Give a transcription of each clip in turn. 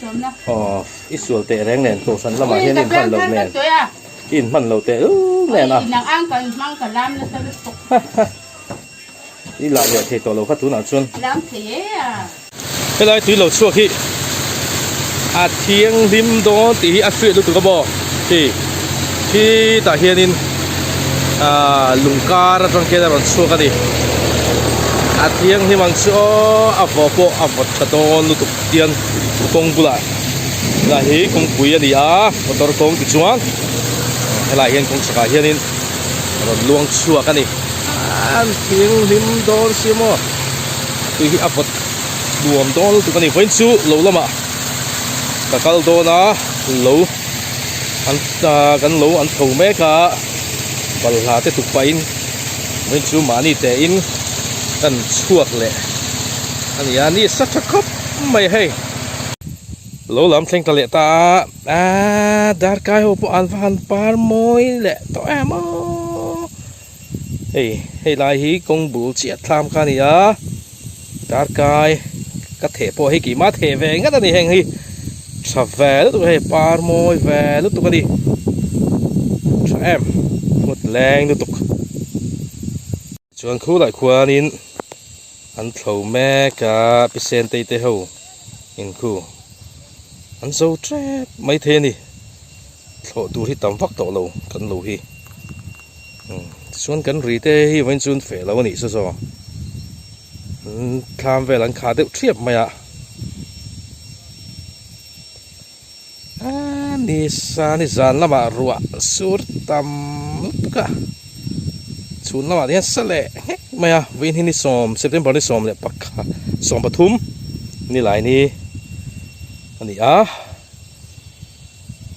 Aw i sual teh reng nen kohhran lamah hian i inhman loh nen i inhman loh teh lul nen a. I lah leh thei tawh lo kha tunah chuan. Helai tui lo chhuak hi a thianghlim dawn tih hi a hriat lutuk a maw khi khitah hianin ahh lung kar atang khian a rawn chhuak a ni a thianghlim ang chu aw a vaw pawh a vawt tha dawn lutuk tian kawng bulah helai hi kawngpui a ni a motor kawng ti chuan helai hian kawng chhakah hianin a rawn luang chhuak a ni an thianghlim dawn si maw tui hi a vawt nuam dawn lutuk a ni vawiin chu lo lamah ka kal dawn a lo an kan lo an tho mek a balhla te tuk pahin vawiin chu mahni tein kan chhuak leh a ni a ni sa tha khawp mai hei lo lam thleng ta leh ta a aaa darkai ho pawh an va han par mawi leh tawh em aw. Hei hei lai hi kawng bul chiah thlam kha a ni a darkai ka theh pawh hei keimah theh ve ngat a ni heng hi tha ve lutuk a hei par mawi ve lutuk a ni tha em hmut leng lutuk chuan khulai khuanin an thlo mek a pisen te te ho inkhu an zo tep maithei a ni. Thlawh tur hi tam vak tawh lo kan lo hi tichuan kan ri te hi vawiin chu an feh lo a nih saw saw thlam vel an khah deuh thiap mai a aaa ni sa ni zan lamah ruah sur tam lutuk a chhun lamah te hian sa leh nghek mai a vawiin hi ni sawm September ni sawm leh pakhat 13 ni lai ni a ni a.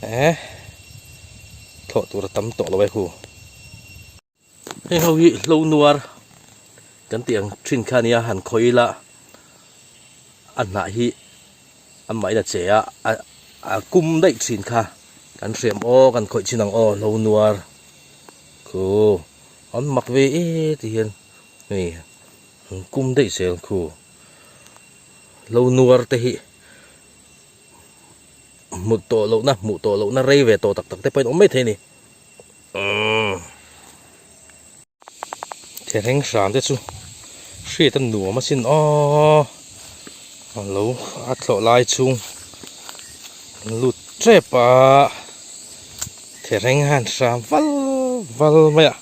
Eh thlawh tur a tam tawh lo e hu. Hei ho hi hlo nuar kan tih ang thin kha nia han khawih ila a hnah hi amah in a che a a kum daih thin kha kan hriam aw kan khawih chin ang aw hlo nuar khu an mak ve e ti hian hei an kum daih zel khu hlo nuar te hi. Hmuh tawh lohna hmuh tawh lohna rei ve tawh tak tak te pawhin awm mai thei a ni. Umm. Thereng hram te chu hriat a nuam asin aw. A lo a thlawh lai chhung an lut tep a. Thereng han hram val val mai a.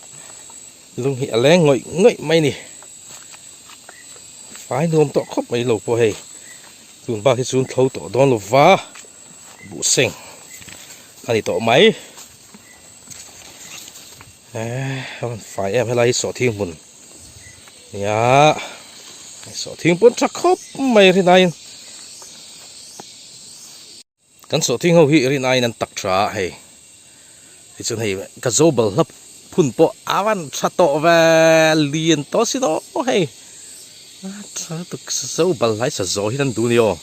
Lung hi a leng ngawih ngawih mai a ni. Fai nuam tawh khawp mai lo pawh hei tun bak hi chuan thlo tawh dawn lo va buh seng a ni tawh mai eh a rawn fai em helai hi sawhthing hmun nia sawhthing pawn tha khawp mai rinaiin Kan sawhthing ho hi rin aiin an tak tha a hei tichuan hei ka zo bal hlap phun pawh a van tha tawh ve lian tawh si daw hei a tha lutuk zo bal hlai sa zawh hian an duh a ni aw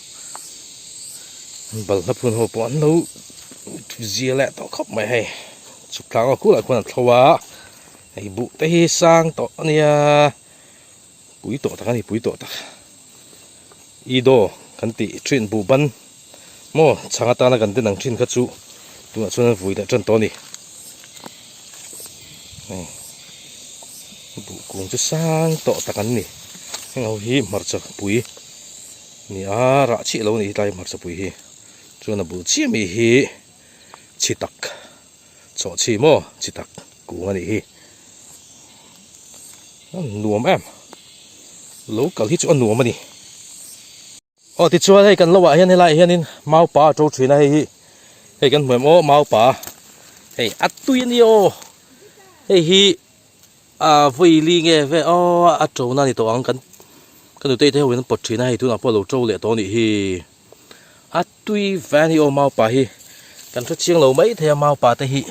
bal hlap phun ho pawh an lo zia leh tawh khawp mai hei chhuk tlang aw kulah khuan an thlo a hei buh te hi sang tawh a nia pui tawh tak a ni pui tawh tak idaw kan tih thin buh ban. Maw chhang atana kan den ang thin kha chu tunah chuan an vui leh tan tawh a ni. Hei buh kung chu sang tawh tak an ni. Heng ho hi hmarcha pui ni a rah chiah lo a ni hetlai hmarcha pui hi. Chuan a bul chiah mi hi chi tak chawh chi maw chi tak kung a nih hi. A nuam em lo kal hi chu a nuam a ni. Aw tichuan hei kan lohah hian helaiah hianin maupa a to thin a hei hi hei kan hmu em aw maupa hei a tui a ni aw hei hi ah vawi li nge ve aw a to na a ni tawh ang kan ka nutei te ho in an pawt thin a hei tunah pawh a lo to leh tawh a nih hi a tui ve a ni aw maupa hi kan hre chiang lo mai thei a maupa te hi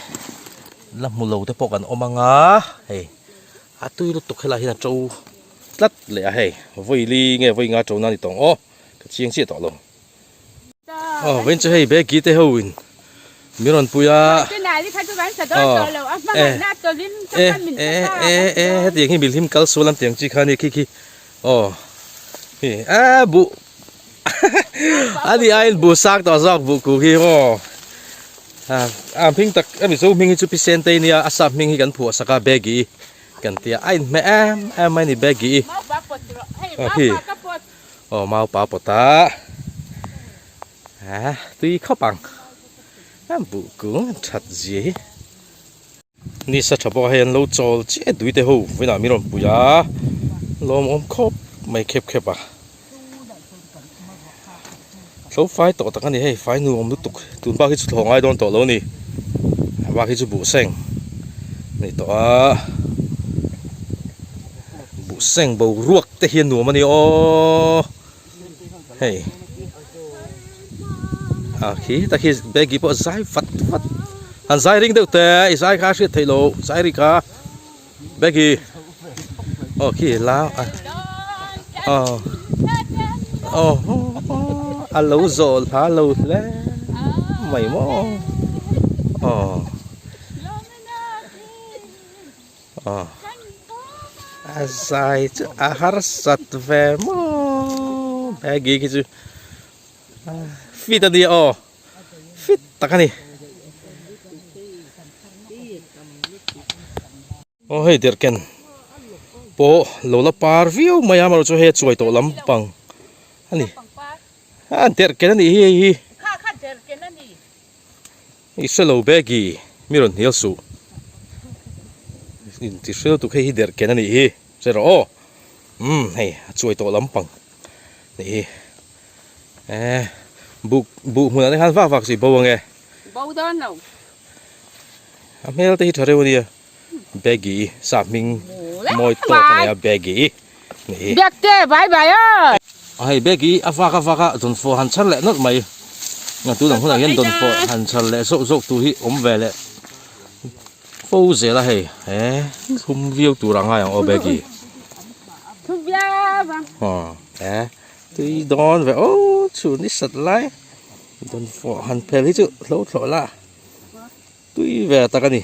la hmu lo te pawh kan awm ang a hei a tui lutuk helaiah hian a to. Tlat leh a hei vawi li nge vawi nga tona ni tawng aw ka chiang chiah tawh lo aw vawiin chu hei beki te ho in min rawn pui a aw e e e e hetiang hi milhim kal sual an tiang chi kha a ni khi khi aw hi a buh. Ani aiin buh sang tawh zawk buh kung hi maw. A hming tak a mizo hming hi chu Pi Sentei nia a sap hming hi kan phuah sak a Baggy kan tia a inhmeh em em mai a ni Baggy. Aw khi aw maupa pawt a tui khawp ang a buh kung that zia hi. Nisa tha bawk a hei an lo chawl chiah duite ho vawiinah min rawn pui a lawmawm khawp mai khep khep a tho fai tawh tak a ni hei fai nuam lutuk tun bak hi chu thlawh ngai dawn tawh lo a ni a bak hi chu buh seng a ni tawh a buh seng boruak te hi a nuam a ni aw hei a khi tak hi baggie pawh a zai vat vat han zai ring deuh te i zai kha a hriat theih loh zai ri kha baggie aw khi la a aw aw a lo zawh hla lo hle mai maw aw. Aw a zai chu a harsat ve maw Maggie khi chu fit a nia aw fit tak a ni aw hei derhken pawh lo la par viau mai a amaherawhchu hei a chuai tawh lampang a ni a derhken a nih hi hei hi. I hre lo Baggy, mi rawn hnial suh. Inti hre lutuk hei hi derh ken a nih hi, hre rawh aw. Umm hei a chuai tawh lampang nih hi. Eh buh buh hmunah te khan vak vak chu i bo ange. Bo dawn lo. A hmel te hi tha reuh a nia. Baggy sap hming mawi tawk a nei a Baggy nih hi. Biakte bye bye aw. A hei Baggy a vak a vak a dawnfawh han chhar leh nawlh mai. Nga tun ang hunah hian dawnfawh han chhar leh zawk zawk tur hi awm ve leh fo zel a hei he thlum viau tur a ngai ang aw Baggy. Thlum viau ang. Aw he tui dawn ve aw chhun i sat lai dawnfawh han phel hi chu hlo thlawh la. Tui ve tak a ni.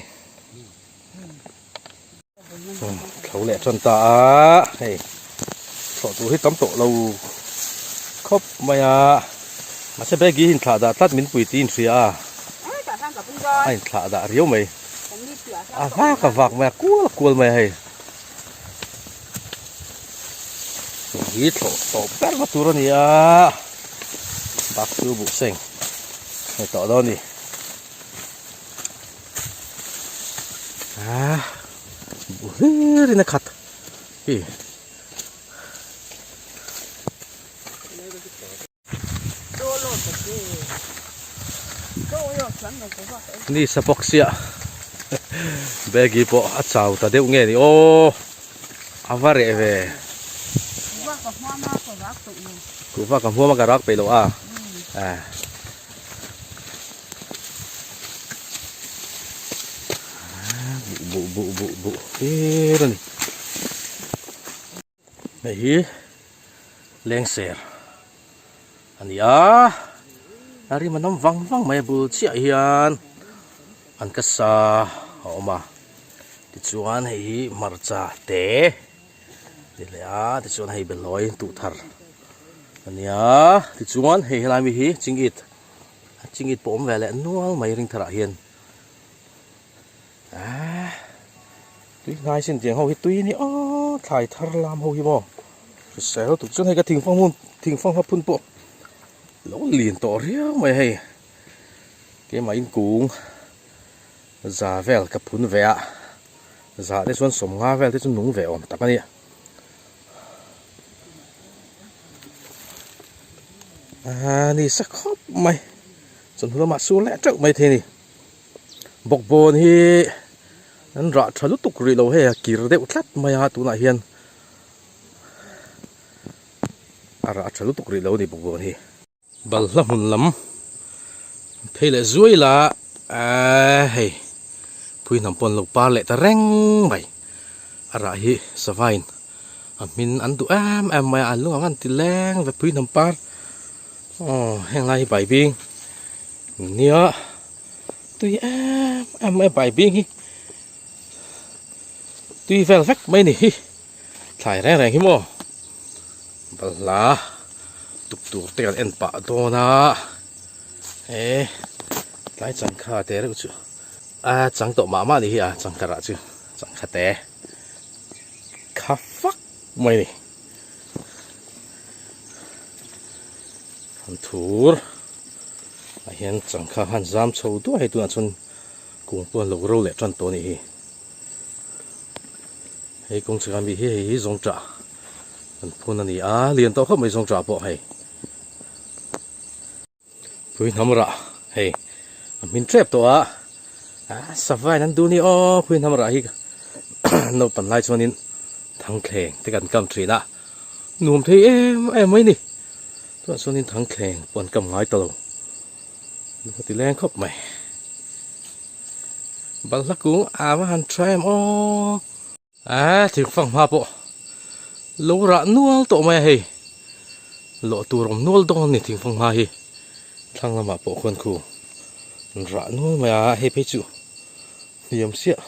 Thlo leh tan ta a, hei thlawh tur hi tam tawh lo khawp mai a, mahse Baggie hi inthlah dah tlat min pui tiin hria a, a inthlah dah riau mai, a vak a vak mai a, kual kual mai a hei. Hi thlawh tawh ber na tur a ni a, bak chu buh seng hei tawh dawn a ni. Ah, buh hlir in a khat hi. Ni sa bawk sia Baggie pawh a chau ta deuh nge ni aw a va reh ve kuhva ka hmuam a ka rak peih lo a buh buh buh buh hlir a ni hei hi lengser a ni a a rim an awm vang vang mai a bul chiah hian an ka sa a awm a tichuan hei hi hmarcha te ti leh a tichuan hei behlawi tuh thar a nia tichuan hei helai mi hi chingit a chingit pawh awm ve leh nual mai ring tharah hian ahh tui hnai sin tiang ho hi tui a ni aw thlai thar lam ho hi maw hrisel lutuk chuan hei ka thingfang hmun thingfang hma phun pawh lo lian tawh riau mai hei keimah in kung za vel ka phun ve a za te chuan sawmnga vel te chu nung ve awm tak a ni a ni sa khawp mai chawhnu lamah sur leh teuh mai thei a ni. Bawkbawn hi an rah tha lutuk rih lo hei a kir deuh tlat mai a tunah hian a rah tha lutuk rih lo a ni bawkbawn hi. Balhla hmun lam phei leh zuai la ahh hei phui hnam pawh an lo par leh ta reng mai a rah hi savain a hmin an duh em em mai a an lung ang an ti leng ve phui hnam par aw heng lai hi baibing nia. Tui em em mai bai bing hi tui vel vek mai ni hi thlai reng reng hi maw balhla tuk tur te kan en pah dawn a e tlai changkha te reuh chu a chang tawh mah mah a ni hi a changkha rah chu changkha te kha fak mai a ni an thur ah hian changkha khan zam chho duai hei tunah chuan kung pawh an lo ro leh tan tawh a nih hi. Hei kawng chhekah mi hi hei hi zawngṭah an phun a ni a lian tawh khawp mai zawngṭah pawh hei pui hnam rah hei a hmin ṭep tawh a ah sava in an duh a ni aw pui hnam rah hi naupan lai chuanin thangthleng te kan kam ṭhin a nuam thei em em mai a ni tunah chuanin thangthleng pawh an kam ngai ta lo lung a ti leng khawp mai. Balhla kung a va han tha em aw. Aaa thingfang hma pawh lo rah nual tawh mai a hei lawh tur awm nual dawn a ni thingfang hma hi thlang lamah pawh khuan khu an rah nual mai a hei phei chu hniam siah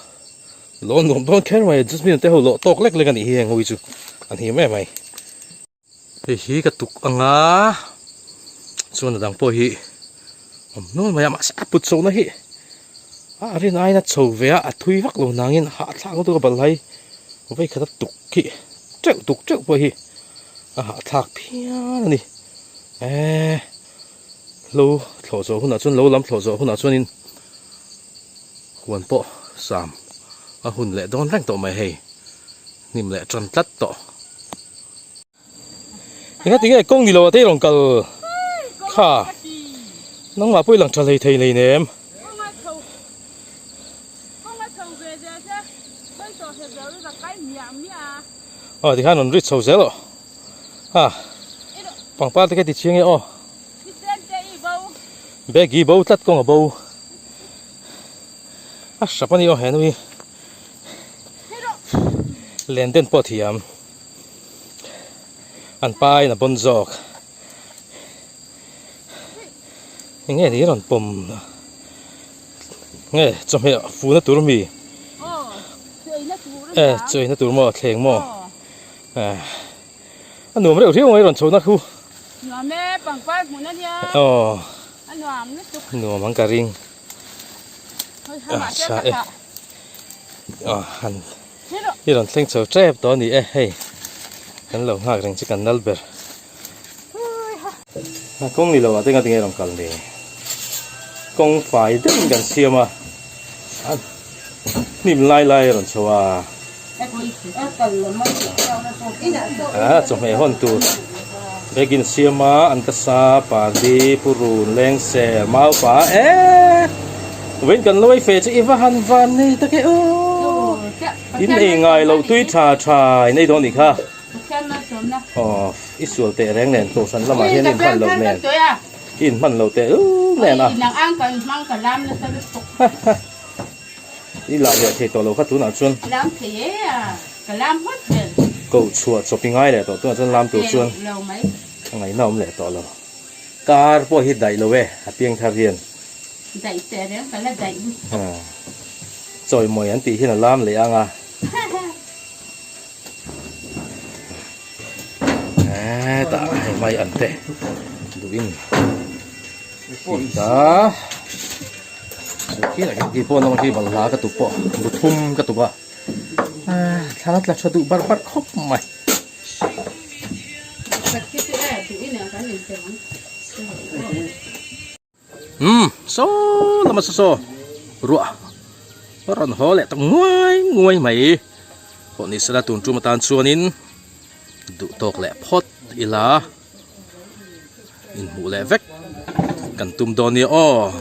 lawh nuam dawn kher mai a jasmine te ho lawh tawk lek lek a nih hi heng ho hi chu an him em mai. Hei hi ka tuk anga chuan a dang pawh hi awm nual mai a mahse a put chhohna hi a rin aiin a chho ve a a thui vak lo nangin hahthlak lutuk a balh hi vawikhat a tuk hi teuh tuk teuh pawh hi a hahthlak phian a ni eee lo thlawh zawh hunah chuan lo lam thlawh zawh hunah chuanin huan pawh sam a hun leh dawn reng tawh mai hei. Hnim leh tan tlat tawh. Enga tinge kawng ni lo ah te i rawn kal kha nangmah pawh i lang tha hlei thei hlei nem. Aw tikhan rawn ri chho zel aw ha pangpar te kha ti chiang e aw bag hi bo tlat kawng a bo a hrap a ni aw henu hi. Len den pawh thiam an pa in a bawn zawk enge ni rawn pawm nge chawhmeh funa tur mi e chawi na tur maw thleng maw a nuam reuh riau mai rawn chho na khu aw nuam ang ka ring. Tha e han i rawn thleng chho tep tawh a ni e hei kan lo nghak reng chu kan nal ber a kawng ni lo ah te nga tinge rawn kal ni kawng fai deuh in kan siam a hnim lai lai a rawn chho a a chawhmeh hawn tur bag in siam a an ka sa pardi purun lengser maupa eee vawiin kan lo ei fe chu i va han van nei tak e aw in ei ngai loh tui tha tha in ei dawn nih kha aw i sual teh reng nen kohhran lamah hian i inhman loh nen i inhman loh teh lul nen a. I lah leh thei tawh lo kha tunah chuan. Lam thei e a, ka lam hawt vel. Koh chhuah chawp i ngai leh tawh tunah chuan lam tur chuan a ngaihna awm leh tawh lo. Kar pawh hi daih lo e a piang thar hian. Daih teh reng ka la daih lutuk. Chawimawi an tih hian a lam leh ang a. Hetah hei mai an te duhin ta. Khi pawh nawng khi balhla ka tuk pawh bu thum ka tuk a thla tla tha duh barh barh khawp mai. Umm saw lama saw saw ruah a rawn haw leh tak nguai nguai mai pawh ni sela tun tum atan chuanin duh tawk leh phawt ila. Inhmuh leh vek kan tum dawn nia aw.